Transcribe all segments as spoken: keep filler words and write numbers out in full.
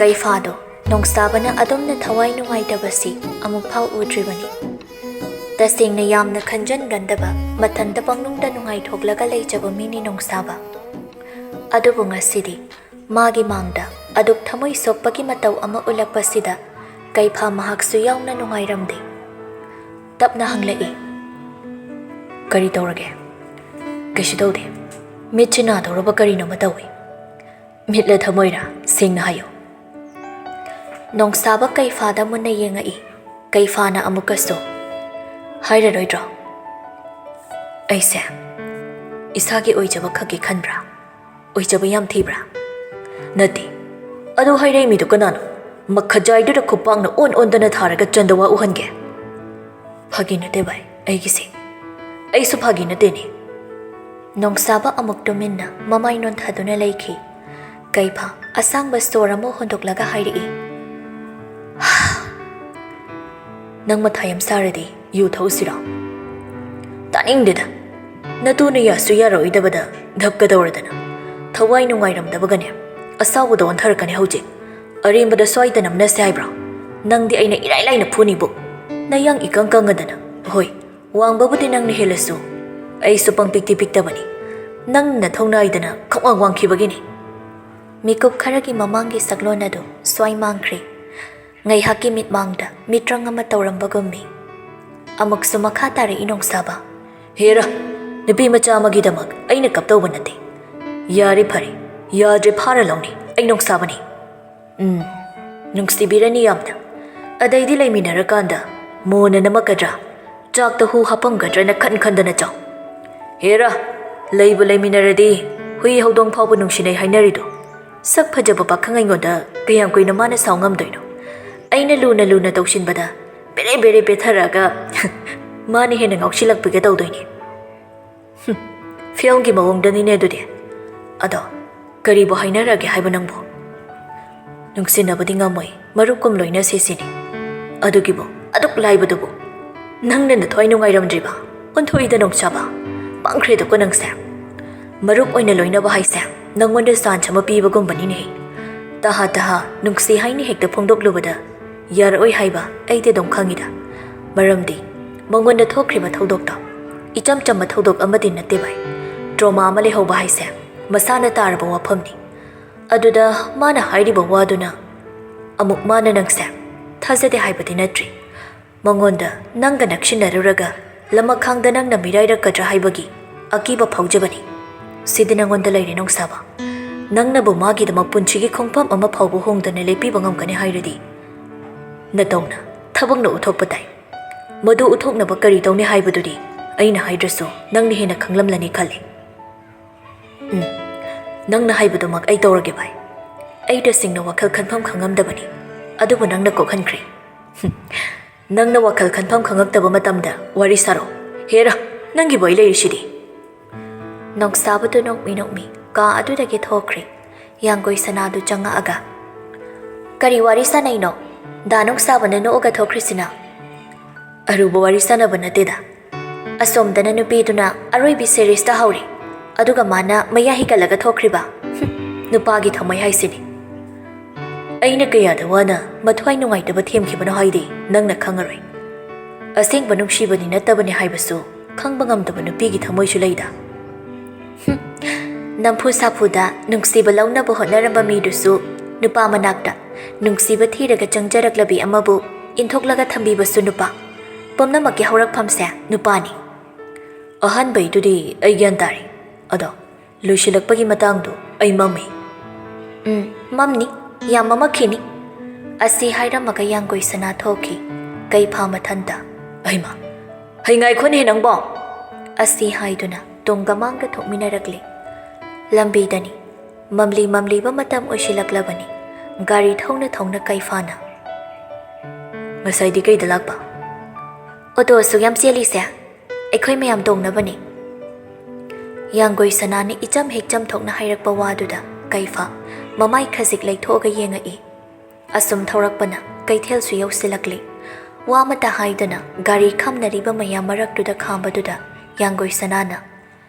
ꯀꯩꯐꯥꯗꯣ ꯅꯣꯡꯁꯥꯕꯅ ꯑꯗꯨꯝꯅ ꯊꯋꯥꯏ ꯅꯨꯡꯉꯥꯏꯇꯕꯁꯤ ꯑꯃꯨꯛꯐꯥꯎ ꯎꯗ꯭ꯔꯤꯕꯅꯤ꯫ ꯇꯁꯦꯡꯅ ꯌꯥꯝꯅ ꯈꯟꯖꯟꯒꯟꯗꯕ, ꯃꯊꯟꯇ ꯄꯪꯅꯨꯡꯗ ꯅꯨꯡꯉꯥꯏꯊꯣꯛꯂꯒ ꯂꯩꯖꯕ ꯃꯤꯅꯤ ꯅꯣꯡꯁꯥꯕ꯫ ꯑꯗꯨꯕꯨ ꯉꯁꯤꯗꯤ ꯃꯥꯒꯤ ꯃꯥꯡꯗ ꯑꯗꯨꯛ ꯊꯃꯣꯏ ꯁꯣꯛꯄꯒꯤ ꯃꯇꯧ ꯑꯃ ꯎꯠꯂꯛꯄꯁꯤꯗ ꯀꯩꯐꯥ ꯃꯍꯥꯛꯁꯨ ꯌꯥꯎꯅ ꯅꯨꯡꯉꯥꯏꯔꯝꯗꯦ꯫ ꯇꯞꯅ ꯍꯪꯂꯛꯏ, "ꯀꯔꯤ ꯇꯧꯔꯒꯦ?" "ꯀꯩꯁꯨ ꯇꯧꯗꯦ꯫ ꯃꯤꯠꯁꯤ ꯅꯥꯗꯧꯔꯕ ꯀꯔꯤꯅꯣꯃ ꯇꯧꯏ꯫" "ꯃꯤꯠꯂ ꯊꯃꯣꯏꯔ? ꯁꯦꯡꯅ ꯍꯥꯏꯌꯨ꯫" ꯅꯣꯡꯁꯥꯕ ꯀꯩꯐꯥꯗ ꯃꯨꯟꯅ ꯌꯦꯡꯉꯛꯏ꯫ ꯀꯩꯐꯥꯅ ꯑꯃꯨꯛꯀꯁꯨ, "ꯍꯥꯏꯔꯔꯣꯏꯗ꯭ꯔꯣ?" "ꯑꯩꯁꯦ ꯏꯁꯥꯒꯤ ꯑꯣꯏꯖꯕ ꯈꯛꯀꯤ ꯈꯟꯕ꯭ꯔꯥ? ꯑꯣꯏꯖꯕ ꯌꯥꯝ ꯊꯤꯕ꯭ꯔꯥ?" "ꯅꯠꯇꯦ꯫ ꯑꯗꯨ ꯍꯥꯏꯔꯛꯏ ꯃꯤꯗꯨ ꯀꯅꯥꯅꯣ? ꯃꯈꯖꯥꯏꯗꯨꯗ ꯈꯨꯄꯥꯛꯅ ꯑꯣꯟ ꯑꯣꯟꯗꯅ ꯊꯥꯔꯒ ꯆꯟꯗꯋꯥ ꯎꯍꯟꯒꯦ꯫" "ꯐꯥꯒꯤ ꯅꯠꯇꯦ ꯚꯥꯏ, ꯑꯩꯒꯤꯁꯦ꯫ ꯑꯩꯁꯨ ꯐꯥꯒꯤ ꯅꯠꯇꯦꯅꯦ꯫" ꯅꯣꯡꯁꯥꯕ ꯑꯃꯨꯛ ꯇꯨꯃꯤꯟꯅ ꯃꯃꯥꯏ ꯅꯣꯟꯊꯗꯨꯅ ꯂꯩꯈꯤ꯫ ꯀꯩꯐꯥ ꯑꯁꯥꯡꯕ ꯁꯣꯔ ꯑꯃ ꯍꯣꯟꯗꯣꯛꯂꯒ ꯍꯥꯏꯔꯛꯏ, "ꯅꯪ ꯃꯊꯥ ꯌꯥꯝ ꯁꯥꯔꯗꯤ ꯌꯨ ꯊꯛꯎꯁꯤꯔꯣ?" "ꯇꯥꯅꯤꯡꯗꯦꯗ꯫ ꯅꯇꯨꯅ ꯌꯥꯁꯨ ꯌꯥꯔꯛꯑꯣꯏꯗꯕꯗ ꯙꯞꯀꯗꯧꯔꯗꯅ꯫ ꯊꯋꯥꯏ ꯅꯨꯡꯉꯥꯏꯔꯝꯗꯕꯒꯅꯦ꯫ ꯑꯁꯥꯎꯕꯗ ꯑꯣꯟꯊꯔꯛꯀꯅꯤ ꯍꯧꯖꯤꯛ꯫ ꯑꯔꯦꯝꯕꯗ ꯁ꯭ꯋꯥꯏꯗ ꯅꯝꯅꯁꯦ ꯍꯥꯏꯕ꯭ꯔꯣ? ꯅꯪꯗꯤ ꯑꯩꯅ ꯏꯔꯥꯏ ꯂꯥꯏꯅ ꯐꯨꯅꯤꯕꯨ꯫ ꯅꯌꯥꯡ ꯏꯀꯪ ꯀꯪꯉꯗꯅ꯫ ꯍꯣꯏ, ꯋꯥꯡꯕꯕꯨꯗꯤ ꯅꯪꯅ ꯍꯦꯜꯂꯁꯨ, ꯑꯩꯁꯨ ꯄꯪꯄꯤꯛꯇꯤ ꯄꯤꯛꯇꯕꯅꯤ꯫ ꯅꯪꯅ ꯊꯧꯅꯥꯏꯗꯅ ꯈꯪꯋꯥꯡ ꯋꯥꯡꯈꯤꯕꯒꯤꯅꯤ꯫" ꯃꯤꯀꯨꯞ ꯈꯔꯒꯤ ꯃꯃꯥꯡꯒꯤ ꯁꯛꯂꯣꯟ ꯑꯗꯨ ꯁ꯭ꯋꯥꯏ ꯃꯥꯡꯈ꯭ꯔꯦ꯫ ꯉꯥꯏꯍꯥꯛꯀꯤ ꯃꯤꯠꯃꯥꯡꯗ ꯃꯤꯇ꯭ꯔꯪ ꯑꯃ ꯇꯧꯔꯝꯕꯒꯨꯝꯃꯤ꯫ ꯑꯃꯨꯛꯁꯨ ꯃꯈꯥ ꯇꯥꯔꯛꯏ ꯅꯣꯡꯁꯥꯕ꯫ "ꯍꯦꯔꯥ, ꯅꯨꯄꯤ ꯃꯆꯥ ꯑꯃꯒꯤꯗꯃꯛ ꯑꯩꯅ ꯀꯞꯇꯧꯕ ꯅꯠꯇꯦ꯫ ꯌꯥꯔꯦ ꯐꯔꯦ, ꯌꯥꯗ꯭ꯔꯦ ꯐꯥꯔ ꯂꯧꯅꯤ, ꯑꯩ ꯅꯣꯡꯁꯥꯕꯅꯤ꯫ ꯎꯝ, ꯅꯨꯡꯁꯤꯕꯤꯔꯅꯤ ꯌꯥꯝꯅ꯫ ꯑꯗꯩꯗꯤ ꯂꯩꯃꯤꯟꯅꯔꯀꯥꯟꯗ ꯃꯣꯟꯅ ꯅꯝꯃꯛꯀꯗ꯭ꯔꯥ? ꯆꯥꯛꯇ ꯍꯨ ꯍꯥꯞꯄꯝꯒꯗ꯭ꯔꯅ ꯈꯟ ꯈꯟꯗꯅ ꯆꯥꯎ꯫ ꯍꯦꯔꯥ, ꯂꯩꯕꯨ ꯂꯩꯃꯤꯟꯅꯔꯗꯤ ꯍꯨꯏ ꯍꯧꯗꯣꯡ ꯐꯥꯎꯕ ꯅꯨꯡꯁꯤꯅꯩ ꯍꯥꯏꯅꯔꯤꯗꯣ꯫ ꯁꯛ ꯐꯖꯕ ꯄꯥꯈꯪ ꯑꯩꯉꯣꯟꯗ ꯀꯌꯥꯝ ꯀꯨꯏꯅ ꯃꯥꯅ ꯁꯥꯎ ꯉꯝꯗꯣꯏꯅꯣ? ꯑꯩꯅ ꯂꯨꯅ ꯂꯨꯅ ꯇꯧꯁꯤꯟꯕꯗ ꯕꯦꯔꯦ ꯕꯦꯔꯦ ꯄꯦꯊꯔꯛꯑꯒ ꯃꯥꯅ ꯍꯦꯟꯅ ꯉꯥꯎꯁꯤꯜꯂꯛꯄꯤꯒ ꯇꯧꯗꯣꯏꯅꯦ꯫" "ꯍꯨꯝ, ꯐꯤꯜꯝꯒꯤ ꯃꯑꯣꯡꯗꯅꯤꯅꯦ ꯑꯗꯨꯗꯤ꯫ ꯑꯗꯣ ꯀꯔꯤꯕꯨ ꯍꯥꯏꯅꯔꯒꯦ ꯍꯥꯏꯕ ꯅꯪꯕꯨ? ꯅꯨꯡꯁꯤꯅꯕꯗꯤ ꯉꯝꯃꯣꯏ, ꯃꯔꯨꯞꯀꯨꯝ ꯂꯣꯏꯅꯁꯦ ꯁꯤꯅꯤ꯫ ꯑꯗꯨꯒꯤꯕꯨ ꯑꯗꯨꯛ ꯂꯥꯏꯕꯗꯨꯕꯨ? ꯅꯪꯅ ꯅꯊ꯭ꯋꯥꯏ ꯅꯨꯡꯉꯥꯏꯔꯝꯗ꯭ꯔꯤꯕ? ꯑꯣꯟꯊꯣꯛꯏꯗ ꯅꯣꯡꯁꯥꯕ꯫ ꯄꯪꯈ꯭ꯔꯦꯗꯀꯣ ꯅꯪꯁꯦ꯫ ꯃꯔꯨꯞ ꯑꯣꯏꯅ ꯂꯣꯏꯅꯕ ꯍꯥꯏꯁꯦ ꯅꯪꯉꯣꯟꯗ ꯆꯥꯟꯁ ꯑꯃ ꯄꯤꯕꯒꯨꯝꯕꯅꯤꯅꯦ꯫ ꯇꯍꯥ ꯇꯍꯥ ꯅꯨꯡꯁꯤ ꯍꯥꯏꯅ ꯍꯦꯛꯇ ꯐꯣꯡꯗꯣꯛꯂꯨꯕꯗ ꯌꯥꯔꯛꯑꯣꯏ ꯍꯥꯏꯕ ꯑꯩꯗꯤ ꯑꯗꯨꯝ ꯈꯪꯉꯤꯗ꯫ ꯃꯔꯝꯗꯤ ꯃꯉꯣꯟꯗ ꯊꯣꯛꯈ꯭ꯔꯤꯕ ꯊꯧꯗꯣꯛꯇꯣ ꯏꯆꯝ ꯆꯝꯕ ꯊꯧꯗꯣꯛ ꯑꯃꯗꯤ ꯅꯠꯇꯦ ꯚꯥꯏ꯫ ꯇ꯭ꯔꯣꯃꯥ ꯑꯃ ꯂꯩꯍꯧꯕ ꯍꯥꯏꯁꯦ ꯃꯁꯥꯅ ꯇꯥꯔꯕ ꯋꯥꯐꯝꯅꯤ꯫ ꯑꯗꯨꯗ ꯃꯥꯅ ꯍꯥꯏꯔꯤꯕ ꯋꯥꯗꯨꯅ ꯑꯃꯨꯛ ꯃꯥꯅ ꯅꯪꯁꯦ ꯊꯥꯖꯗꯦ ꯍꯥꯏꯕꯗꯤ ꯅꯠꯇ꯭ꯔꯤ꯫ ꯃꯉꯣꯟꯗ ꯅꯪꯒ ꯅꯛꯁꯤꯟꯅꯔꯨꯔꯒ ꯂꯃꯈꯥꯡꯗ ꯅꯪꯅ ꯃꯤꯔꯥꯏꯔꯛꯀꯗ꯭ꯔꯥ ꯍꯥꯏꯕꯒꯤ ꯑꯀꯤꯕ ꯐꯥꯎꯖꯕꯅꯤ꯫ ꯁꯤꯗꯤ ꯅꯉꯣꯟꯗ ꯂꯩꯔꯦ ꯅꯣꯡꯁꯥꯕ꯫ ꯅꯪꯅꯕꯨ ꯃꯥꯒꯤꯗꯃꯛ ꯄꯨꯟꯁꯤꯒꯤ ꯈꯣꯡꯐꯝ ꯑꯃ ꯐꯥꯎꯕ ꯍꯣꯡꯗꯅ ꯂꯦꯞꯄꯤꯕ ꯉꯝꯒꯅꯤ ꯍꯥꯏꯔꯗꯤ ꯅꯇꯧꯅ ꯊꯕꯛꯅ ꯎꯠꯊꯣꯛꯄ ꯇꯥꯏ꯫ ꯃꯗꯨ ꯎꯠꯊꯣꯛꯅꯕ ꯀꯔꯤ ꯇꯧꯅꯤ ꯍꯥꯏꯕꯗꯨꯗꯤ ꯑꯩꯅ ꯍꯥꯏꯗ꯭ꯔꯁꯨ ꯅꯪꯅ ꯍꯦꯟꯅ ꯈꯪꯂꯝꯂꯅꯤ ꯈꯜꯂꯤ꯫ ꯎꯝ, ꯅꯪꯅ ꯍꯥꯏꯕꯗꯨꯃꯛ ꯑꯩ ꯇꯧꯔꯒꯦ ꯚꯥꯏ꯫ ꯑꯩ ꯇꯁꯦꯡꯅ ꯋꯥꯈꯜ ꯈꯟꯐꯝ ꯈꯪꯉꯝꯗꯕꯅꯤ, ꯑꯗꯨꯕꯨ ꯅꯪꯅ ꯀꯣꯛꯍꯟꯈ꯭ꯔꯦ꯫ ꯅꯪꯅ ꯋꯥꯈꯜ ꯈꯟꯐꯝ ꯈꯪꯉꯛꯇꯕ ꯃꯇꯝꯗ ꯋꯥꯔꯤ ꯁꯥꯔꯣ꯫ ꯍꯦꯔꯥ, ꯅꯪꯒꯤꯕꯨ ꯑꯩ ꯂꯩꯔꯤꯁꯤꯗꯤ꯫ ꯅꯣꯡꯁꯥꯕꯗꯨ ꯅꯣꯛꯃꯤ ꯅꯣꯛꯃꯤ ꯀꯥ ꯑꯗꯨꯗꯒꯤ ꯊꯣꯛꯈ꯭ꯔꯦ꯫ ꯌꯥꯡꯒꯣꯏ ꯁꯅꯥꯗꯨ ꯆꯪꯉꯛꯑꯒ, "ꯀꯔꯤ ꯋꯥꯔꯤ ꯁꯥꯟꯅꯩꯅꯣ? ꯗꯥ ꯅꯣꯡꯁꯥꯕꯅ ꯅꯣꯛꯑꯒ ꯊꯣꯛꯈ꯭ꯔꯤꯁꯤꯅ?" "ꯑꯔꯨꯕ ꯋꯥꯔꯤ ꯁꯥꯟꯅꯕ ꯅꯠꯇꯦꯗ꯫ ꯑꯁꯣꯝꯗꯅ ꯅꯨꯄꯤꯗꯨꯅ ꯑꯔꯣꯏꯕꯤ ꯁꯦꯔꯤꯁꯇ ꯍꯧꯔꯤ, ꯑꯗꯨꯒ ꯃꯥꯅ ꯃꯌꯥ ꯍꯤꯒꯠꯂꯒ ꯊꯣꯛꯈ꯭ꯔꯤꯕ꯫ ꯍꯨꯝ, ꯅꯨꯄꯥꯒꯤ ꯊꯃꯣꯏ ꯍꯥꯏꯁꯤꯅꯤ꯫ ꯑꯩꯅ ꯀꯌꯥꯗ ꯋꯥꯅ ꯃꯊ꯭ꯋꯥꯏ ꯅꯨꯡꯉꯥꯏꯇꯕ ꯊꯦꯝꯈꯤꯕꯅꯣ ꯍꯥꯏꯗꯤ ꯅꯪꯅ ꯈꯪꯉꯔꯣꯏ꯫ ꯑꯁꯦꯡꯕ ꯅꯨꯡꯁꯤꯕꯅꯤ ꯅꯠꯇꯕꯅꯤ ꯍꯥꯏꯕꯁꯨ ꯈꯪꯕ ꯉꯝꯗꯕ ꯅꯨꯄꯤꯒꯤ ꯊꯃꯣꯏꯁꯨ ꯂꯩꯗ꯫" ꯍꯨꯝ, ꯅꯝꯐꯨ ꯁꯥꯐꯨꯗ ꯅꯨꯡꯁꯤꯕ ꯂꯧꯅꯕ ꯍꯣꯠꯅꯔꯝꯕ ꯃꯤꯗꯨꯁꯨ ꯅꯨꯄꯥ ꯃꯅꯥꯛꯇ ꯅꯨꯡꯁꯤꯕ ꯊꯤꯔꯒ ꯆꯪꯖꯔꯛꯂꯕꯤ ꯑꯃꯕꯨ ꯏꯟꯊꯣꯛꯂꯒ ꯊꯝꯕꯤꯕꯁꯨ ꯅꯨꯄꯥ꯫ ꯄꯨꯝꯅꯃꯛꯀꯤ ꯍꯧꯔꯛꯐꯝꯁꯦ ꯅꯨꯄꯥꯅꯤ꯫ ꯑꯍꯥꯟꯕꯩꯗꯨꯗꯤ ꯑꯩ ꯒ꯭ꯌꯥꯟ ꯇꯥꯔꯦ꯫ ꯑꯗꯣ ꯂꯣꯏꯁꯤꯜꯂꯛꯄꯒꯤ ꯃꯇꯥꯡꯗꯣ ꯑꯩ ꯃꯝꯃꯤ꯫ "ꯎꯝ, ꯃꯝꯅꯤ, ꯌꯥꯝ ꯃꯝꯃꯛꯈꯤꯅꯤ꯫" ꯑꯁꯤ ꯍꯥꯏꯔꯝꯃꯒ ꯌꯥꯡꯒꯣꯏ ꯁꯅꯥ ꯊꯣꯛꯈꯤ꯫ ꯀꯩꯐꯥ ꯃꯊꯟꯇ, "ꯑꯩꯃ, ꯍꯩ ꯉꯥꯏꯈꯣꯅꯦ ꯅꯪꯕꯣ!" ꯑꯁꯤ ꯍꯥꯏꯗꯨꯅ ꯇꯨꯡꯒ ꯃꯥꯡꯒ ꯊꯣꯛꯃꯤꯟꯅꯔꯛꯂꯤ꯫ ꯂꯝꯕꯤꯗꯅꯤ꯫ ꯃꯝꯂꯤ ꯃꯝꯂꯤꯕ ꯃꯇꯝ ꯑꯣꯏꯁꯤꯜꯂꯛꯂꯕꯅꯤ꯫ ꯒꯥꯔꯤ ꯊꯧꯅ ꯊꯧꯅ ꯀꯩꯐꯥꯅ, "ꯉꯁꯥꯏꯗꯤ ꯀꯩꯗ ꯂꯥꯛꯄ?" "ꯑꯣꯇꯣ ꯑꯁꯨꯛ ꯌꯥꯝ ꯆꯦꯜꯂꯤꯁꯦ ꯑꯩꯈꯣꯏ ꯃꯌꯥꯝ ꯇꯣꯡꯅꯕꯅꯤ꯫" ꯌꯥꯡꯒꯣꯏ ꯁꯅꯥꯅ ꯏꯆꯝ ꯍꯦꯛ ꯆꯝꯊꯣꯛꯅ ꯍꯥꯏꯔꯛꯄ ꯋꯥꯗꯨꯗ ꯀꯩꯐꯥ ꯃꯃꯥꯏ ꯈꯖꯤꯛ ꯂꯩꯊꯣꯛꯑꯒ ꯌꯦꯡꯉꯛꯏ꯫ ꯑꯁꯨꯝ ꯊꯧꯔꯛꯄꯅ ꯀꯩꯊꯦꯜꯁꯨ ꯌꯧꯁꯤꯜꯂꯛꯂꯤ꯫ ꯋꯥ ꯑꯃꯠꯇ ꯍꯥꯏꯗꯅ ꯒꯥꯔꯤ ꯈꯝꯅꯔꯤꯕ ꯃꯌꯥꯝ ꯃꯔꯛꯇꯨꯗ ꯈꯥꯝꯕꯗꯨꯗ ꯌꯥꯡꯒꯣꯏ ꯁꯅꯥꯅ,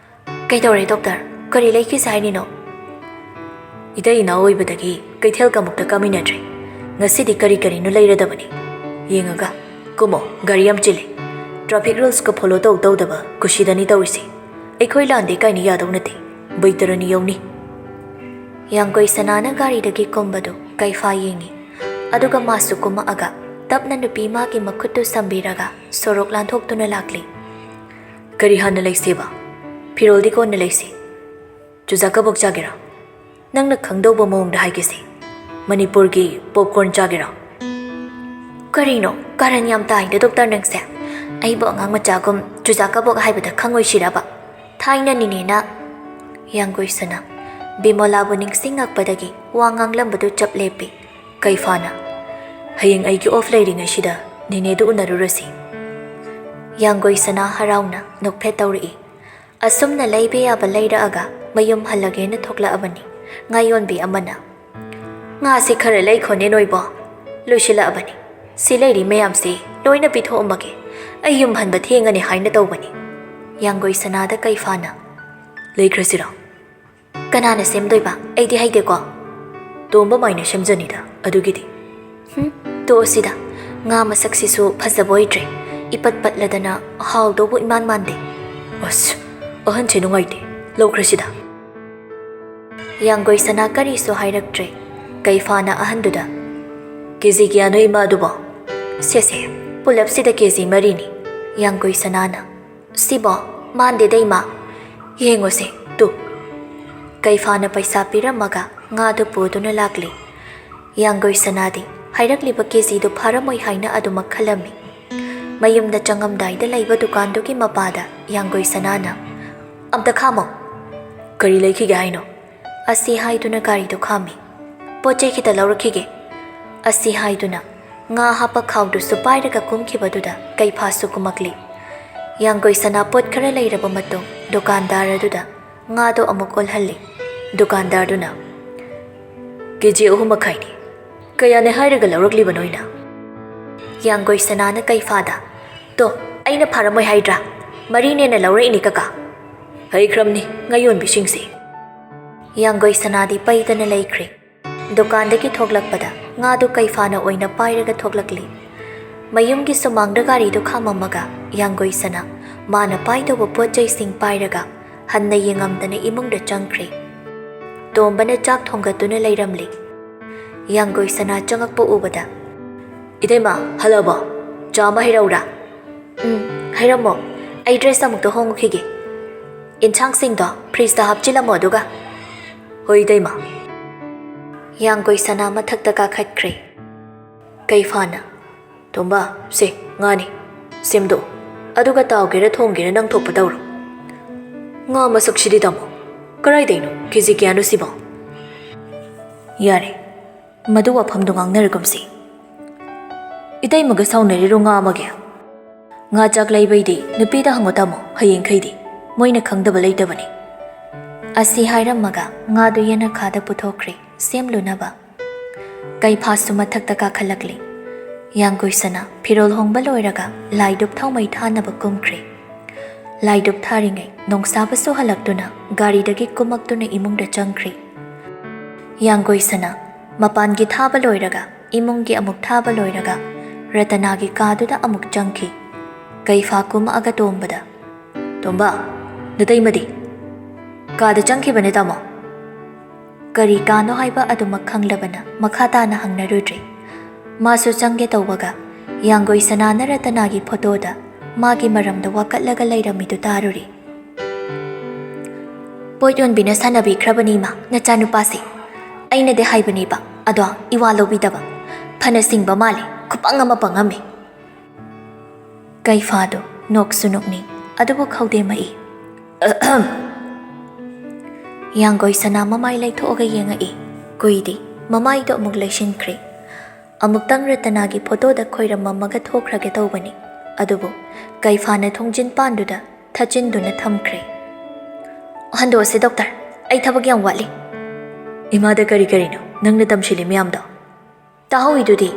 "ꯀꯩꯗꯧꯔꯦ ꯗꯣꯛꯇꯔ? ꯀꯔꯤ ꯂꯩꯈꯤꯁꯦ ꯍꯥꯏꯔꯤꯅꯣ?" ꯏꯇꯩ ꯏꯅꯥꯎ ꯑꯣꯏꯕꯗꯒꯤ ꯀꯩꯊꯦꯜ ꯀꯃꯨꯛꯇ ꯀꯥꯃꯤꯟꯅꯗ꯭ꯔꯦ꯫ ꯉꯁꯤꯗꯤ ꯀꯔꯤ ꯀꯔꯤꯅꯣ ꯂꯩꯔꯗꯕꯅꯤ꯫ ꯌꯦꯡꯉꯒ ꯀꯨꯝꯃꯣ, ꯒꯥꯔꯤ ꯌꯥꯝ ꯆꯤꯜꯂꯤ꯫ Traffic rulesꯀ follow ꯇꯧ ꯇꯧꯗꯕ ꯀꯨꯁꯤꯗꯅꯤ ꯇꯧꯔꯤꯁꯤ꯫ ꯑꯩꯈꯣꯏ ꯂꯥꯟꯗꯦ ꯀꯥꯏꯅ ꯌꯥꯗꯧ ꯅꯠꯇꯦ꯫ ꯕꯩꯇꯔꯅꯤ ꯌꯧꯅꯤ꯫ ꯌꯥꯡꯒꯣꯏ ꯁꯅꯥꯅ ꯒꯥꯔꯤꯗꯒꯤ ꯀꯨꯝꯕꯗꯨ ꯀꯩꯐꯥ ꯌꯦꯡꯉꯤ꯫ ꯑꯗꯨꯒ ꯃꯥꯁꯨ ꯀꯨꯝꯃꯛꯑꯒ ꯇꯞꯅ ꯅꯨꯄꯤ ꯃꯥꯒꯤ ꯃꯈꯨꯠꯇꯨ ꯁꯝꯕꯤꯔꯒ ꯁꯣꯔꯣꯛ ꯂꯥꯟꯊꯣꯛꯇꯨꯅ ꯂꯥꯛꯂꯤ꯫ ꯀꯔꯤ ꯍꯥꯟꯅ ꯂꯩꯁꯦꯕ? ꯐꯤꯔꯣꯜꯗꯤ ꯀꯣꯟꯅ ꯂꯩꯁꯤ꯫ ꯆꯨꯖꯥꯛ ꯀꯕꯣꯛ ꯆꯥꯒꯦꯔꯥ? ꯅꯪꯅ ꯈꯪꯗꯧꯕ ꯃꯑꯣꯡꯗ ꯍꯥꯏꯒꯦꯁꯦ꯫ ꯃꯅꯤꯄꯨꯔꯒꯤ popcorn ꯆꯥꯒꯦꯔꯥ? ꯀꯔꯤꯅꯣ? ꯀꯥꯔꯟ ꯌꯥꯝ ꯇꯥꯏꯗ, ꯗꯣꯛꯇꯔ ꯅꯪꯁꯦ꯫ ꯑꯩꯕꯨ ꯑꯉꯥꯡ ꯃꯆꯥꯒꯨꯝ ꯆꯨꯖꯥꯛ ꯀꯕꯣꯛ ꯍꯥꯏꯕꯗ ꯈꯪꯉꯣꯏꯁꯤꯔꯕ? ꯊꯥꯏꯅ ꯅꯤꯅꯦꯅ꯫ ꯌꯥꯡꯒꯣꯏ ꯁꯅꯥ ꯕꯤꯃꯣꯂꯥꯕꯨ ꯅꯤꯡꯁꯤꯡꯉꯛꯄꯗꯒꯤ ꯋꯥ ꯉꯥꯡꯂꯝꯕꯗꯨ ꯆꯞ ꯂꯦꯞꯄꯤ꯫ ꯀꯩꯐꯥꯅ, "ꯍꯌꯦꯡ ꯑꯩꯒꯤ off ꯂꯩꯔꯤꯉꯩꯁꯤꯗ ꯅꯤꯅꯦꯗꯨ ꯎꯅꯔꯨꯔꯁꯤ꯫" ꯌꯥꯡꯒꯣꯏ ꯁꯅꯥ ꯍꯔꯥꯎꯅ ꯅꯣꯛꯐꯦꯠ ꯇꯧꯔꯛꯏ꯫ ꯑꯁꯨꯝꯅ ꯂꯩꯕ ꯌꯥꯕ ꯂꯩꯔꯛꯑꯒ ꯃꯌꯨꯝ ꯍꯜꯂꯒꯦꯅ ꯊꯣꯛꯂꯛꯑꯕꯅꯤ ꯉꯥꯌꯣꯟꯕꯤ ꯑꯃꯅ꯫ "ꯉꯥꯁꯦ ꯈꯔ ꯂꯩꯈꯣꯅꯦ ꯅꯣꯏꯕꯣ꯫ ꯂꯣꯏꯁꯤꯜꯂꯛꯑꯕꯅꯤ꯫ ꯁꯤ ꯂꯩꯔꯤ ꯃꯌꯥꯝꯁꯦ ꯂꯣꯏꯅ ꯄꯤꯊꯣꯛꯑꯝꯃꯒꯦ꯫ ꯑꯩ ꯌꯨꯝ ꯍꯟꯕ ꯊꯦꯡꯉꯅꯤ ꯍꯥꯏꯅ ꯇꯧꯕꯅꯤ꯫" ꯌꯥꯡꯒꯣꯏ ꯁꯅꯥꯗ ꯀꯩꯐꯥꯅ, "ꯂꯩꯈ꯭ꯔꯁꯤꯔꯣ?" "ꯀꯅꯥꯅ ꯁꯦꯝꯗꯣꯏꯕ? ꯑꯩꯗꯤ ꯍꯩꯇꯦꯀꯣ꯫" "ꯇꯣꯝꯕ ꯃꯥꯏꯅ ꯁꯦꯝꯖꯅꯤꯗ ꯑꯗꯨꯒꯤꯗꯤ꯫" "ꯍꯨꯝ, ꯇꯣꯛꯑꯁꯤꯗ꯫ ꯉꯥ ꯃꯁꯛꯁꯤꯁꯨ ꯐꯖꯕ ꯑꯣꯏꯗ꯭ꯔꯦ꯫ ꯏꯄꯠ ꯄꯠꯂꯗꯅ ꯍꯥꯎꯗꯧꯕ ꯏꯃꯥꯟ ꯃꯥꯟꯗꯦ꯫" "ꯑꯁ, ꯑꯍꯟꯁꯦ ꯅꯨꯡꯉꯥꯏꯇꯦ꯫ ꯂꯧꯈ꯭ꯔꯁꯤꯗ꯫" ꯌꯥꯡꯒꯣꯏ ꯁꯅꯥ ꯀꯔꯤꯁꯨ ꯍꯥꯏꯔꯛꯇ꯭ꯔꯦ꯫ ꯀꯩꯐꯥꯅ ꯑꯍꯟꯗꯨꯗ, "ꯀꯦ ꯖꯤ ꯀꯌꯥꯅꯣ ꯏꯃꯥ ꯑꯗꯨꯕꯣ?" "ꯁꯦ ꯁꯦ, ꯄꯨꯂꯞꯁꯤꯗ ꯀꯦ ꯖꯤ ꯃꯔꯤꯅꯤ꯫" ꯌꯥꯡꯒꯣꯏ ꯁꯅꯥꯅ, "ꯁꯤꯕꯣ ꯃꯥꯟꯗꯦꯗ ꯏꯃꯥ꯫ ꯌꯦꯡꯉꯨꯁꯦ ꯇꯨ꯫" ꯀꯩꯐꯥꯅ ꯄꯩꯁꯥ ꯄꯤꯔꯝꯃꯒ ꯉꯥꯗꯨ ꯄꯨꯗꯨꯅ ꯂꯥꯛꯂꯤ꯫ ꯌꯥꯡꯒꯣꯏ ꯁꯅꯥꯗꯤ ꯍꯥꯏꯔꯛꯂꯤꯕ ꯀꯦ ꯖꯤꯗꯨ ꯐꯥꯔꯝꯃꯣꯏ ꯍꯥꯏꯅ ꯑꯗꯨꯃꯛ ꯈꯜꯂꯝꯃꯤ꯫ ꯃꯌꯨꯝꯗ ꯆꯪꯉꯝꯗꯥꯏꯗ ꯂꯩꯕ ꯗꯨꯀꯥꯟꯗꯨꯒꯤ ꯃꯄꯥꯗ ꯌꯥꯡꯒꯣꯏ ꯁꯅꯥꯅ, "ꯑꯝꯇ ꯈꯥꯝꯃꯣ꯫" "ꯀꯔꯤ ꯂꯩꯈꯤꯒꯦ ꯍꯥꯏꯅꯣ?" ꯑꯁꯤ ꯍꯥꯏꯗꯨꯅ ꯒꯥꯔꯤꯗꯨ ꯈꯥꯝꯃꯤ꯫ "ꯄꯣꯠ ꯆꯩ ꯈꯤꯇ ꯂꯧꯔꯛꯈꯤꯒꯦ꯫" ꯑꯁꯤ ꯍꯥꯏꯗꯨꯅ ꯉꯥ ꯍꯥꯞꯄ ꯈꯥꯎꯗꯨꯁꯨ ꯄꯥꯏꯔꯒ ꯀꯨꯝꯈꯤꯕꯗꯨꯗ ꯀꯩꯐꯥꯁꯨ ꯀꯨꯝꯃꯛꯂꯤ꯫ ꯌꯥꯡꯒꯣꯏ ꯁꯅꯥ ꯄꯣꯠ ꯈꯔ ꯂꯩꯔꯕ ꯃꯇꯨꯡ ꯗꯨꯀꯥꯟꯗꯥꯔ ꯑꯗꯨꯗ ꯉꯥꯗꯣ ꯑꯃꯨꯛ ꯑꯣꯜꯍꯜꯂꯤ꯫ ꯗꯨꯀꯥꯟꯗꯥꯔꯗꯨꯅ, "ꯀꯦ ꯖꯤ ꯑꯍꯨꯝ ꯃꯈꯥꯏꯅꯤ꯫ ꯀꯌꯥꯅꯦ ꯍꯥꯏꯔꯒ ꯂꯧꯔꯛꯂꯤꯕꯅꯣ ꯑꯩꯅ?" ꯌꯥꯡꯒꯣꯏ ꯁꯅꯥꯅ ꯀꯩꯐꯥꯗ, "ꯇꯣ, ꯑꯩꯅ ꯐꯥꯔꯝꯃꯣꯏ ꯍꯥꯏꯗ꯭ꯔꯥ? ꯃꯔꯤꯅꯦꯅ ꯂꯧꯔꯛꯏꯅꯤ ꯀꯀꯥ꯫" "ꯍꯩꯈ꯭ꯔꯝꯅꯤ ꯉꯥꯌꯣꯟꯕꯤꯁꯤꯡꯁꯦ꯫" ꯌꯥꯡꯒꯣꯏ ꯁꯅꯥꯗꯤ ꯄꯩꯗꯅ ꯂꯩꯈ꯭ꯔꯦ꯫ ꯗꯨꯀꯥꯟꯗꯒꯤ ꯊꯣꯛꯂꯛꯄꯗ ꯉꯥꯗꯨ ꯀꯩꯐꯥꯅ ꯑꯣꯏꯅ ꯄꯥꯏꯔꯒ ꯊꯣꯛꯂꯛꯂꯤ꯫ ꯃꯌꯨꯝꯒꯤ ꯁꯨꯃꯥꯡꯗ ꯒꯥꯔꯤꯗꯨ ꯈꯥꯝꯃꯝꯃꯒ ꯌꯥꯡꯒꯣꯏ ꯁꯅꯥ ꯃꯥꯅ ꯄꯥꯏꯗꯧꯕ ꯄꯣꯠ ꯆꯩꯁꯤꯡ ꯄꯥꯏꯔꯒ ꯍꯟꯅ ꯌꯦꯡꯉꯝꯗꯅ ꯏꯃꯨꯡꯗ ꯆꯪꯈ꯭ꯔꯦ꯫ ꯇꯣꯝꯕꯅ ꯆꯥꯛ ꯊꯣꯡꯒꯠꯇꯨꯅ ꯂꯩꯔꯝꯂꯤ꯫ ꯌꯥꯡꯒꯣꯏ ꯁꯅꯥ ꯆꯪꯉꯛꯄ ꯎꯕꯗ, "ꯏꯇꯩꯃ, ꯍꯜꯂꯕꯣ? ꯆꯥ ꯑꯃ ꯍꯩꯔꯛꯎꯔꯥ?" "ꯎꯝ, ꯍꯩꯔꯝꯃꯣ꯫ ꯑꯩ ꯗ꯭ꯔꯦꯁ ꯑꯃꯨꯛꯇ ꯍꯣꯡꯉꯨꯈꯤꯒꯦ꯫ ꯏꯟꯁꯥꯡꯁꯤꯡꯗꯣ ꯐ꯭ꯔꯤꯖꯇ ꯍꯥꯞꯆꯤꯜꯂꯝꯃꯣ ꯑꯗꯨꯒ꯫" "ꯍꯣꯏ, ꯏꯇꯩꯃ꯫" ꯌꯥꯡꯒꯣꯏ ꯁꯅꯥ ꯃꯊꯛꯇ ꯀꯥꯈꯠꯈ꯭ꯔꯦ꯫ ꯀꯩꯐꯥꯅ, "ꯇꯣꯝꯕ, ꯁꯦ, ꯉꯥꯅꯤ꯫ ꯁꯦꯝꯗꯣꯛꯑꯣ꯫ ꯑꯗꯨꯒ ꯇꯥꯎꯒꯦꯔꯥ ꯊꯣꯡꯒꯦꯔꯥ ꯅꯪ ꯊꯣꯛꯄ ꯇꯧꯔꯣ꯫ ꯉꯥ ꯃꯁꯛꯁꯤꯗꯤ, ꯇꯥꯃꯣ꯫ ꯀꯔꯥꯏꯗꯩꯅꯣ? ꯀꯦꯖꯤ ꯀꯌꯥꯅꯣ ꯁꯤꯕꯣ?" "ꯌꯥꯔꯦ, ꯃꯗꯨ ꯋꯥꯐꯝꯗꯣ ꯉꯥꯡꯅꯔꯒꯨꯝꯁꯤ꯫ ꯏꯇꯩꯃꯒ ꯁꯥꯎꯅꯔꯤꯔꯣ ꯉꯥ ꯑꯃꯒꯤ? ꯉꯥ ꯆꯥꯛ ꯂꯩꯕꯩꯗꯤ ꯅꯨꯄꯤꯗ ꯍꯪꯉꯣ, ꯇꯥꯃꯣ, ꯍꯌꯦꯡꯈꯩꯗꯤ꯫ ꯃꯣꯏꯅ ꯈꯪꯗꯕ ꯂꯩꯇꯕꯅꯤ꯫" ꯑꯁꯤ ꯍꯥꯏꯔꯝꯃꯒ ꯉꯥꯗꯨ ꯌꯦꯅꯈꯥꯗ ꯄꯨꯊꯣꯛꯈ꯭ꯔꯦ ꯁꯦꯝꯂꯨꯅꯕ꯫ ꯀꯩꯐꯥꯁꯨ ꯃꯊꯛꯇ ꯀꯥꯈꯠꯂꯛꯂꯤ꯫ ꯌꯥꯡꯒꯣꯏ ꯁꯅꯥ ꯐꯤꯔꯣꯜ ꯍꯣꯡꯕ ꯂꯣꯏꯔꯒ ꯂꯥꯏꯗꯨꯞ ꯊꯥꯎꯃꯩ ꯊꯥꯅꯕ ꯀꯨꯝꯈ꯭ꯔꯦ꯫ ꯂꯥꯏꯗꯨꯞ ꯊꯥꯔꯤꯉꯩ ꯅꯣꯡꯁꯥꯕꯁꯨ ꯍꯜꯂꯛꯇꯨꯅ ꯒꯥꯔꯤꯗꯒꯤ ꯀꯨꯝꯃꯛꯇꯨꯅ ꯏꯃꯨꯡꯗ ꯆꯪꯈ꯭ꯔꯦ꯫ ꯌꯥꯡꯒꯣꯏ ꯁꯅꯥ ꯃꯄꯥꯟꯒꯤ ꯊꯥꯕ ꯂꯣꯏꯔꯒ ꯏꯃꯨꯡꯒꯤ ꯑꯃꯨꯛ ꯊꯥꯕ ꯂꯣꯏꯔꯒ ꯔꯇꯅꯥꯒꯤ ꯀꯥꯗꯨꯗ ꯑꯃꯨꯛ ꯆꯪꯈꯤ꯫ ꯀꯩꯐꯥ ꯀꯨꯝꯃꯛꯑꯒ ꯇꯣꯝꯕꯗ, "ꯇꯣꯝꯕ, ꯅꯇꯩꯃꯗꯤ?" "ꯀꯥꯗ ꯆꯪꯈꯤꯕꯅꯦ, ꯇꯥꯃꯣ꯫" ꯀꯔꯤ ꯀꯥꯅꯣ ꯍꯥꯏꯕ ꯑꯗꯨꯃꯛ ꯈꯪꯂꯕꯅ ꯃꯈꯥ ꯇꯥꯅ ꯍꯪꯅꯔꯨꯗ꯭ꯔꯦ꯫ ꯃꯥꯁꯨ ꯆꯪꯒꯦ ꯇꯧꯕꯒ ꯌꯥꯡꯒꯣꯏ ꯁꯅꯥꯅ ꯔꯇꯅꯥꯒꯤ ꯐꯣꯇꯣꯗ ꯃꯥꯒꯤ ꯃꯔꯝꯗ ꯋꯥꯀꯠꯂꯒ ꯂꯩꯔꯝꯃꯤꯗꯨ ꯇꯥꯔꯨꯔꯦ꯫ "ꯄꯣꯠ ꯌꯣꯟꯕꯤꯅ ꯁꯥꯟꯅꯕꯤꯈ꯭ꯔꯕꯅꯤ, ꯏꯃꯥ, ꯅꯆꯥꯅꯨꯄꯥꯁꯦ꯫ ꯑꯩꯅꯗꯤ ꯍꯥꯏꯕꯅꯦꯕ, ꯑꯗꯣ ꯏꯋꯥ ꯂꯧꯕꯤꯗꯕ꯫ ꯐꯅ ꯁꯤꯡꯕ ꯃꯥꯜꯂꯦ, ꯈꯨꯄꯪ ꯑꯃ ꯄꯪꯉꯝꯃꯦ꯫" ꯀꯩꯐꯥꯗꯨ ꯅꯣꯛꯁꯨ ꯅꯣꯛꯅꯤꯡ, ꯑꯗꯨꯕꯨ ꯈꯧꯗꯦꯝꯃꯛꯏ꯫ ꯌꯥꯡꯒꯣꯏ ꯁꯅꯥ ꯃꯃꯥꯏ ꯂꯩꯊꯣꯛꯑꯒ ꯌꯦꯡꯉꯛꯏ꯫ ꯀꯨꯏꯗꯦ, ꯃꯃꯥꯏꯗꯣ ꯑꯃꯨꯛ ꯂꯩꯁꯤꯟꯈ꯭ꯔꯦ꯫ ꯑꯃꯨꯛꯇꯪ ꯔꯇꯅꯥꯒꯤ ꯐꯣꯇꯣꯗ ꯈꯣꯏꯔꯝꯃꯝꯃꯒ ꯊꯣꯛꯈ꯭ꯔꯒꯦ ꯇꯧꯕꯅꯤ, ꯑꯗꯨꯕꯨ ꯀꯩꯐꯥꯅ ꯊꯣꯡꯖꯤꯟ ꯄꯥꯟꯗꯨꯗ ꯊꯥꯆꯤꯟꯗꯨꯅ ꯊꯝꯈ꯭ꯔꯦ꯫ "ꯍꯟꯗꯣꯛꯑꯁꯤ, ꯗꯣꯛꯇꯔ, ꯑꯩ ꯊꯕꯛ ꯌꯥꯝ ꯋꯥꯠꯂꯤ꯫" "ꯏꯃꯥꯗ ꯀꯔꯤ ꯀꯔꯤꯅꯣ ꯅꯪꯅ ꯇꯝꯁꯤꯜꯂꯤ ꯃꯌꯥꯝꯗꯣ?" "ꯇꯥꯍꯧꯏꯗꯨꯗꯤ꯫"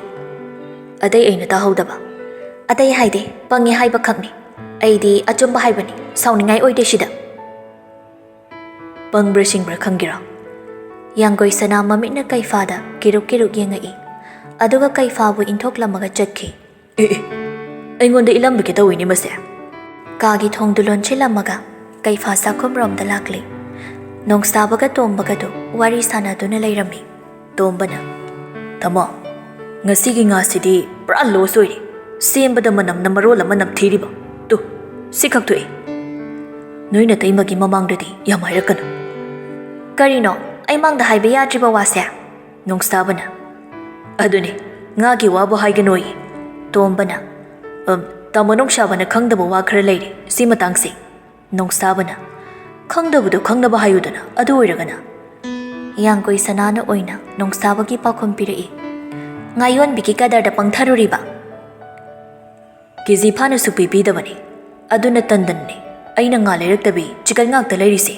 "ꯑꯇꯩ ꯑꯩꯅ ꯇꯥꯍꯧꯗꯕ?" "ꯑꯇꯩ ꯍꯥꯏꯗꯦ, ꯄꯪꯉꯦ ꯍꯥꯏꯕ ꯈꯛꯅꯤ꯫ ꯑꯩꯗꯤ ꯑꯆꯨꯝꯕ ꯍꯥꯏꯕꯅꯤ, ꯁꯥꯎꯅꯤꯡꯉꯥꯏ ꯑꯣꯏꯗꯦ ꯁꯤꯗ꯫" ꯄꯪꯕ꯭ꯔꯥ ꯁꯤꯡꯕ꯭ꯔꯥ ꯈꯪꯒꯦꯔꯥ? ꯌꯥꯡꯒꯣꯏ ꯁꯅꯥ ꯃꯃꯤꯠꯅ ꯀꯩꯐꯥꯗ ꯀꯤꯔꯨꯛ ꯀꯤꯔꯨꯛ ꯌꯦꯡꯉꯛꯏ꯫ ꯑꯗꯨꯒ ꯀꯩꯐꯥꯕꯨ ꯏꯟꯊꯣꯛꯂꯝꯃꯒ ꯆꯠꯈꯤ꯫ ꯑꯦ ꯑꯦ, ꯑꯩꯉꯣꯟꯗ ꯏꯜꯂꯝꯕꯒꯤ ꯇꯧꯏꯅꯦ ꯃꯁꯦ꯫ ꯀꯥꯒꯤ ꯊꯣꯡꯗꯨ ꯂꯣꯟꯁꯤꯜꯂꯝꯃꯒ ꯀꯩꯐꯥ ꯆꯥꯛꯈꯨꯝꯔꯣꯝꯗ ꯂꯥꯛꯂꯤ꯫ ꯅꯣꯡꯁꯥꯕꯒ ꯇꯣꯝꯕꯒꯗꯨ ꯋꯥꯔꯤ ꯁꯥꯟꯅꯗꯨꯅ ꯂꯩꯔꯝꯃꯤ꯫ ꯇꯣꯝꯕꯅ, "ꯇꯥꯃꯣ, ꯉꯁꯤꯒꯤ ꯉꯥꯁꯤꯗꯤ ꯄꯨꯔꯥ ꯂꯣꯁ ꯑꯣꯏꯔꯦ꯫ ꯁꯦꯝꯕꯗ ꯃꯅꯝꯅ ꯃꯔꯣꯜ ꯑꯃ ꯅꯝꯊꯤꯔꯤꯕ꯫ ꯇꯨ, ꯁꯤꯈꯛ ꯊꯣꯛꯏ꯫ ꯅꯣꯏ ꯅꯇꯩꯃꯒꯤ ꯃꯃꯥꯡꯗꯗꯤ ꯌꯥꯝ ꯍꯥꯏꯔꯛꯀꯅꯨ꯫" "ꯀꯔꯤꯅꯣ? ꯑꯩ ꯃꯥꯡꯗ ꯍꯥꯏꯕ ꯌꯥꯗ꯭ꯔꯤꯕ ꯋꯥꯁꯦ?" ꯅꯣꯡꯁꯥꯕꯅ, "ꯑꯗꯨꯅꯤ, ꯉꯥꯒꯤ ꯋꯥꯕꯨ ꯍꯥꯏꯒꯅꯣꯌꯦ꯫" ꯇꯣꯝꯕꯅ, "ꯑꯝ, ꯇꯥꯃꯣ ꯅꯣꯡꯁꯥꯕꯅ ꯈꯪꯗꯕ ꯋꯥ ꯈꯔ ꯂꯩꯔꯦ ꯁꯤ ꯃꯇꯥꯡꯁꯦ꯫" ꯅꯣꯡꯁꯥꯕꯅ, "ꯈꯪꯗꯕꯗꯣ ꯈꯪꯅꯕ ꯍꯥꯏꯌꯨꯗꯅ, ꯑꯗꯨ ꯑꯣꯏꯔꯒꯅ꯫" ꯌꯥꯡꯒꯣꯏ ꯁꯅꯥꯅ ꯑꯣꯏꯅ ꯅꯣꯡꯁꯥꯕꯒꯤ ꯄꯥꯎꯈꯨꯝ ꯄꯤꯔꯛꯏ꯫ "ꯉꯥ ꯌꯣꯟꯕꯤꯒꯤ ꯀꯗꯔꯗ ꯄꯪꯊꯔꯨꯔꯤꯕ꯫ ꯀꯦꯖꯤ ꯐꯥꯅ ꯁꯨꯛꯄꯤ ꯄꯤꯗꯕꯅꯤ꯫ ꯑꯗꯨꯅ ꯇꯟꯗꯟꯅꯤ꯫ ꯑꯩꯅ ꯉꯥ ꯂꯩꯔꯛꯇꯕꯤ ꯆꯤꯀꯟ ꯉꯥꯛꯇ ꯂꯩꯔꯤꯁꯦ꯫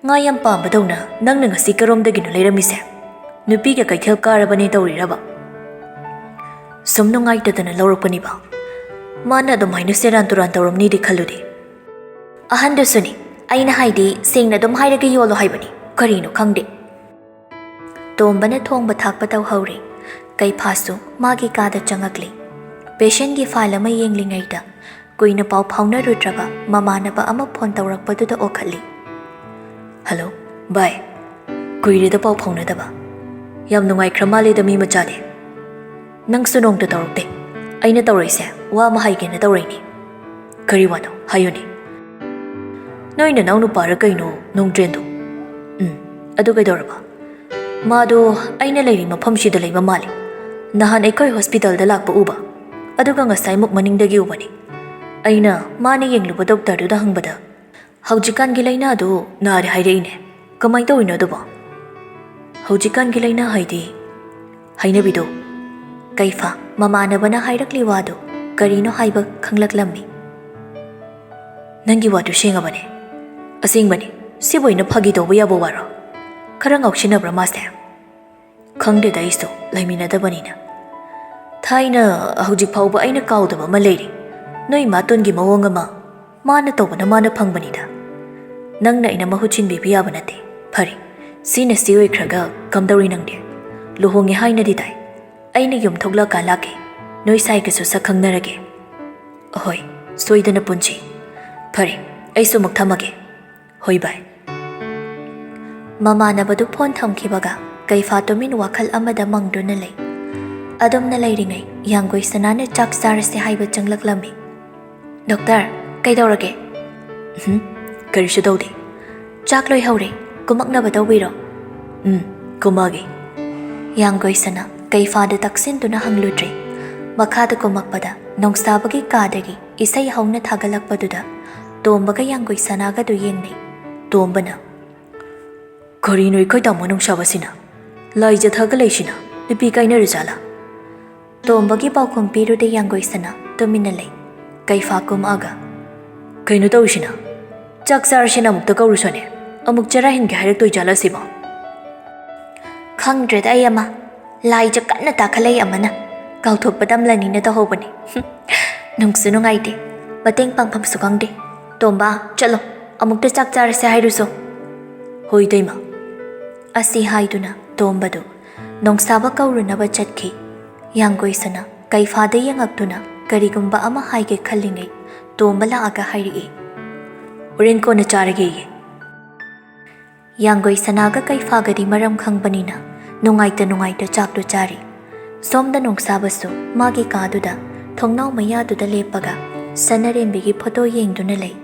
ꯉꯥ ꯌꯥꯝ ꯄꯥꯝꯕꯗꯧꯅ ꯅꯪꯅ ꯉꯁꯤ ꯀꯔꯣꯝꯗꯒꯤꯅꯣ ꯂꯩꯔꯝꯃꯤꯁꯦ? ꯅꯨꯄꯤꯒ ꯀꯩꯊꯦꯜ ꯀꯥꯔꯕꯅꯦ ꯇꯧꯔꯤꯔꯕ?" "ꯁꯨꯝ ꯅꯨꯡꯉꯥꯏꯇꯗꯅ ꯂꯧꯔꯛꯄꯅꯤꯕ꯫ ꯃꯥꯅ ꯑꯗꯨꯃꯥꯏꯅ ꯁꯦꯔꯥꯟ ꯇꯨꯔꯥꯟ ꯇꯧꯔꯝꯅꯤꯗꯤ ꯈꯜꯂꯨꯗꯦ꯫" "ꯑꯍꯟꯗꯨꯁꯨꯅꯤ꯫ ꯑꯩꯅ ꯍꯥꯏꯗꯤ ꯁꯦꯡꯅ ꯑꯗꯨꯝ ꯍꯥꯏꯔꯒ ꯌꯣꯜꯂꯣ ꯍꯥꯏꯕꯅꯤ꯫ ꯀꯔꯤꯅꯣ ꯈꯪꯗꯦ꯫" ꯇꯣꯝꯕꯅ ꯊꯣꯡꯕ ꯊꯥꯛꯄ ꯇꯧꯍꯧꯔꯤ꯫ ꯀꯩꯐꯥꯁꯨ ꯃꯥꯒꯤ ꯀꯥꯗ ꯆꯪꯉꯛꯂꯤ꯫ ꯄꯦꯁꯦꯟꯒꯤ ꯐꯥꯏꯜ ꯑꯃ ꯌꯦꯡꯂꯤꯉꯩꯗ ꯀꯨꯏꯅ ꯄꯥꯎ ꯐꯥꯎꯅꯔꯨꯗ꯭ꯔꯕ ꯃꯃꯥꯟꯅꯕ ꯑꯃ ꯐꯣꯟ ꯇꯧꯔꯛꯄꯗꯨꯗ ꯑꯣꯈꯠꯂꯤ꯫ "ꯍꯜꯂꯣ, ꯚꯥꯏ꯫ ꯀꯨꯏꯔꯦꯗ ꯄꯥꯎ ꯐꯥꯎꯅꯗꯕ꯫ ꯌꯥꯝ ꯅꯨꯡꯉꯥꯏꯈ꯭ꯔ ꯃꯥꯜꯂꯦꯗ ꯃꯤ ꯃꯆꯥꯗꯤ꯫ ꯅꯪꯁꯨ ꯅꯣꯡꯇ ꯇꯧꯔꯛꯇꯦ꯫ ꯑꯩꯅ ꯇꯧꯔꯛꯏꯁꯦ ꯋꯥ ꯑꯃ ꯍꯥꯏꯒꯦꯅ ꯇꯧꯔꯛꯏꯅꯤ꯫" "ꯀꯔꯤ ꯋꯥꯅꯣ? ꯍꯥꯏꯌꯨꯅꯦ꯫" "ꯅꯣꯏ ꯅꯅꯥꯎ ꯅꯨꯄꯥꯔ ꯀꯩꯅꯣ, ꯅꯣꯡꯗ꯭ꯔꯦꯟꯗꯣ?" "ꯎꯝ, ꯑꯗꯨ ꯀꯩꯗꯧꯔꯕ?" "ꯃꯥꯗꯣ ꯑꯩꯅ ꯂꯩꯔꯤ ꯃꯐꯝꯁꯤꯗ ꯂꯩꯕ ꯃꯥꯜꯂꯦ꯫ ꯅꯍꯥꯟ ꯑꯩꯈꯣꯏ ꯍꯣꯁꯄꯤꯇꯥꯜꯗ ꯂꯥꯛꯄ ꯎꯕ, ꯑꯗꯨꯒ ꯉꯁꯥꯏꯃꯨꯛ ꯃꯅꯤꯡꯗꯒꯤ ꯎꯕꯅꯤ꯫ ꯑꯩꯅ ꯃꯥꯅ ꯌꯦꯡꯂꯨꯕ ꯗꯣꯛꯇꯔꯗꯨꯗ ꯍꯪꯕꯗ ꯍꯧꯖꯤꯛꯀꯥꯟꯒꯤ ꯂꯥꯏꯅꯥꯗꯨ ꯅꯥꯔꯦ ꯍꯥꯏꯔꯛꯏꯅꯦ꯫ ꯀꯃꯥꯏꯅ ꯇꯧꯔꯤꯅꯣ ꯑꯗꯨꯕꯣ?" "ꯍꯧꯖꯤꯛꯀꯥꯟꯒꯤ ꯂꯥꯏꯅꯥ ꯍꯥꯏꯗꯤ?" "ꯍꯩꯅꯕꯤꯗꯣ꯫" ꯀꯩꯐꯥ ꯃꯃꯥꯟꯅꯕꯅ ꯍꯥꯏꯔꯛꯂꯤ ꯋꯥꯗꯨ ꯀꯔꯤꯅꯣ ꯍꯥꯏꯕ ꯈꯪꯂꯛꯂꯝꯃꯤ꯫ "ꯅꯪꯒꯤ ꯋꯥꯗꯨ ꯁꯦꯡꯉꯕꯅꯦ꯫" "ꯑꯁꯦꯡꯕꯅꯤ꯫ ꯁꯤꯕꯨ ꯑꯩꯅ ꯐꯥꯒꯤ ꯇꯧꯕ ꯌꯥꯕ ꯋꯥꯔꯣ? ꯈꯔ ꯉꯥꯎꯁꯤꯟꯅꯕ꯭ꯔꯥ ꯃꯥꯁꯦ?" "ꯈꯪꯗꯦꯗ ꯑꯩꯁꯨ, ꯂꯩꯃꯤꯟꯅꯗꯕꯅꯤꯅ꯫ ꯊꯥꯏꯅ, ꯍꯧꯖꯤꯛ ꯐꯥꯎꯕ ꯑꯩꯅ ꯀꯥꯎꯗꯕ ꯑꯃ ꯂꯩꯔꯤ꯫ ꯅꯣꯏ ꯏꯃꯥꯇꯣꯟꯒꯤ ꯃꯑꯣꯡ ꯑꯃ ꯃꯥꯅ ꯇꯧꯕꯅ ꯃꯥꯅ ꯐꯪꯕꯅꯤꯗ꯫ ꯅꯪꯅ ꯑꯩꯅ ꯃꯍꯨꯠ ꯁꯤꯟꯕꯤꯕ ꯌꯥꯕ ꯅꯠꯇꯦ꯫ ꯐꯔꯦ, ꯁꯤꯅ ꯁꯤ ꯑꯣꯏꯈ꯭ꯔꯒ ꯀꯝꯗꯧꯔꯤ ꯅꯪꯗꯤ? ꯂꯨꯍꯣꯡꯉꯦ ꯍꯥꯏꯅꯗꯤ ꯇꯥꯏ꯫ ꯑꯩꯅ ꯌꯨꯝ ꯊꯣꯛꯂꯛꯑꯀꯥꯟ ꯂꯥꯛꯀꯦ꯫ ꯅꯣꯏ ꯁꯥꯏꯒꯁꯨ ꯁꯛ ꯈꯪꯅꯔꯒꯦ꯫ ꯑꯍꯣꯏ, ꯁꯣꯏꯗꯅ ꯄꯨꯟꯁꯤ꯫ ꯐꯔꯦ, ꯑꯩꯁꯨ ꯑꯃꯨꯛ ꯊꯝꯃꯒꯦ꯫ ꯍꯣꯏ ꯚꯥꯏ꯫ ꯃꯃꯥꯟꯅꯕꯗꯨ ꯐꯣꯟ ꯊꯝꯈꯤꯕꯒ ꯀꯩꯐꯥ ꯇꯨꯃꯤꯟ ꯋꯥꯈꯜ ꯑꯃꯗ ꯃꯪꯗꯨꯅ ꯂꯩ꯫ ꯑꯗꯨꯝꯅ ꯂꯩꯔꯤꯉꯩ ꯌꯥꯡꯒꯣꯏ ꯁꯅꯥꯅ ꯆꯥꯛ ꯆꯥꯔꯁꯦ ꯍꯥꯏꯕ ꯆꯪꯂꯛꯂꯝꯃꯤ꯫ "ꯗꯣꯛꯇꯔ, ꯀꯩꯗꯧꯔꯒꯦ?" "ꯎꯝ, ꯀꯔꯤꯁꯨ ꯇꯧꯗꯦ꯫ ꯆꯥꯛ ꯂꯣꯏꯍꯧꯔꯦ, ꯀꯨꯝꯃꯛꯅꯕ ꯇꯧꯕꯤꯔꯣ꯫" "ꯎꯝ, ꯀꯨꯝꯃꯛꯑꯒꯦ꯫" ꯌꯥꯡꯒꯣꯏ ꯁꯅꯥ ꯀꯩꯐꯥꯗ ꯇꯛꯁꯤꯟꯗꯨꯅ ꯍꯪꯂꯨꯗ꯭ꯔꯦ꯫ ꯃꯈꯥꯗ ꯀꯨꯝꯃꯛꯄꯗ ꯅꯣꯡꯁꯥꯕꯒꯤ ꯀꯥꯗꯒꯤ ꯏꯁꯩ ꯍꯧꯅ ꯊꯥꯒꯠꯂꯛꯄꯗꯨꯗ ꯇꯣꯝꯕꯒ ꯌꯥꯡꯒꯣꯏ ꯁꯅꯥꯒꯗꯨ ꯌꯦꯡꯅꯩ꯫ ꯇꯣꯝꯕꯅ, "ꯀꯔꯤꯅꯣ ꯑꯩꯈꯣꯏ ꯇꯥꯃꯣ ꯅꯣꯡꯁꯥꯕꯁꯤꯅ? ꯂꯥꯏꯖ ꯊꯥꯒꯠꯂꯛꯏꯁꯤꯅ? ꯅꯨꯄꯤ ꯀꯥꯏꯅꯔꯖꯥꯠꯂꯥ?" ꯇꯣꯝꯕꯒꯤ ꯄꯥꯎꯈꯨꯝ ꯄꯤꯔꯨꯗꯦ ꯌꯥꯡꯒꯣꯏ ꯁꯅꯥ, ꯇꯨꯃꯤꯟꯅ ꯂꯩ꯫ ꯀꯩꯐꯥ ꯀꯨꯝꯃꯛꯑꯒ, "ꯀꯩꯅꯣ ꯇꯧꯔꯤꯁꯤꯅ? ꯆꯥꯛ ꯆꯥꯔꯁꯦꯅ ꯑꯃꯨꯛꯇ ꯀꯧꯔꯨꯁꯣꯅꯦ꯫ ꯑꯃꯨꯛ ꯆꯔꯥ ꯍꯦꯟꯒꯦ ꯍꯥꯏꯔꯛꯇꯣꯏ ꯖꯥꯠꯂ ꯁꯤꯕꯣ?" "ꯈꯪꯗ꯭ꯔꯦꯗ ꯑꯩ ꯑꯃ꯫ ꯂꯥꯏꯖ ꯀꯟꯅ ꯇꯥꯈꯠꯂꯛꯏ ꯑꯃꯅ꯫ ꯀꯥꯎꯊꯣꯛꯄ ꯇꯝꯂꯅꯤꯅ ꯇꯧꯍꯧꯕꯅꯦ꯫" "ꯅꯨꯡꯁꯨ ꯅꯨꯡꯉꯥꯏꯇꯦ꯫ ꯃꯇꯦꯡ ꯄꯥꯡꯐꯝꯁꯨ ꯈꯪꯗꯦ꯫ ꯇꯣꯝꯕ, ꯆꯠꯂꯣ꯫ ꯑꯃꯨꯛꯇ ꯆꯥꯛ ꯆꯥꯔꯁꯦ ꯍꯥꯏꯔꯨꯁꯣ꯫" "ꯍꯣꯏ, ꯏꯇꯩꯃ꯫" ꯑꯁꯤ ꯍꯥꯏꯗꯨꯅ ꯇꯣꯝꯕꯗꯨ ꯅꯣꯡꯁꯥꯕ ꯀꯧꯔꯨꯅꯕ ꯆꯠꯈꯤ꯫ ꯌꯥꯡꯒꯣꯏ ꯁꯅꯥ ꯀꯩꯐꯥꯗ ꯌꯦꯡꯉꯛꯇꯨꯅ ꯀꯔꯤꯒꯨꯝꯕ ꯑꯃ ꯍꯥꯏꯒꯦ ꯈꯜꯂꯤꯉꯩ ꯇꯣꯝꯕ ꯂꯥꯛꯑꯒ ꯍꯥꯏꯔꯛꯏ, "ꯍꯣꯔꯦꯟ ꯀꯣꯟꯅ ꯆꯥꯔꯒꯦꯌꯦ꯫" ꯌꯥꯡꯒꯣꯏ ꯁꯅꯥꯒ ꯀꯩꯐꯥꯒꯗꯤ ꯃꯔꯝ ꯈꯪꯕꯅꯤꯅ ꯅꯨꯡꯉꯥꯏꯇ ꯅꯨꯡꯉꯥꯏꯇ ꯆꯥꯛꯇꯨ ꯆꯥꯔꯤ꯫ ꯁꯣꯝꯗ ꯅꯣꯡꯁꯥꯕꯁꯨ ꯃꯥꯒꯤ ꯀꯥꯗꯨꯗ ꯊꯣꯡꯅꯥꯎ ꯃꯌꯥꯗꯨꯗ ꯂꯦꯞꯄꯒ ꯁꯅꯔꯦꯝꯕꯤꯒꯤ ꯐꯣꯇꯣ ꯌꯦꯡꯗꯨꯅ ꯂꯩ꯫